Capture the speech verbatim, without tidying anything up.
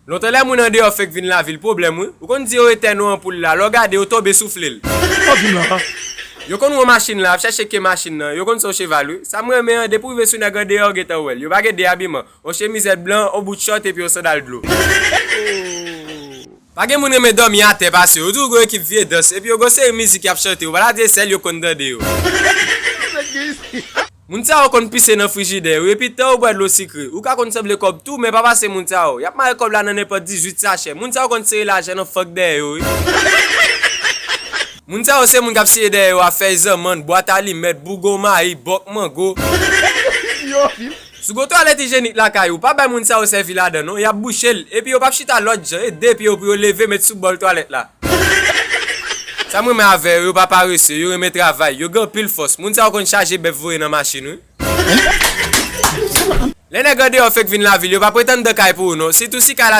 Lontan lè moun andeyò fenk vin lavil, pwoblèm wi. Ou konn di yo etèn yon anpoul la, lè w gade yo tonbe soufle l. Yo konn wè w machin la, ap chèche ke machin nan, yo konn se yon cheval wi. Sa m renmen an, depi w rive sou nèg andeyò, w gentan wè l. Yo pa gen de abiman, yon chemizèt blan, yon bout chòt epi yon sandal dlo. Pa gen moun renmen dòmi atè pase yo. Yo toujou gon ekip vye dans, epi yo gon seri mizik y ap chante, yo pa ta di e sèl yo konn tande yo. Moun sa yo konn pise nan frijidè yo, epi tan yo bwè dlo sikre. Ou ka konn sanble kòb tou, men pa pase moun sa yo. Y ap mare kòb la nan nenpòt dizuit sachè. Moun sa yo konn sere lajan nan fank dèyè yo wi. Moun sa yo se moun k ap siye dèyè yo a fèy zanmann, bwat alimèt, bougon mayi, bòk mango. Si w gon twalèt ijenik lakay ou, pa bay moun sa yo sèvi ladan non, y ap bouche l, epi yo p ap chita lòt jan, e de pye yo pou yo leve met sou bòl twalèt la. Sa m renmen avè yo, yo pa parese, yo renmen travay, yo gen anpil fòs. Moun sa yo konn chaje bèf voye nan machin wi. Lè nèg andeyò fenk vin lavil, yo pa pretann dan kay pou ou non, sitou si kay la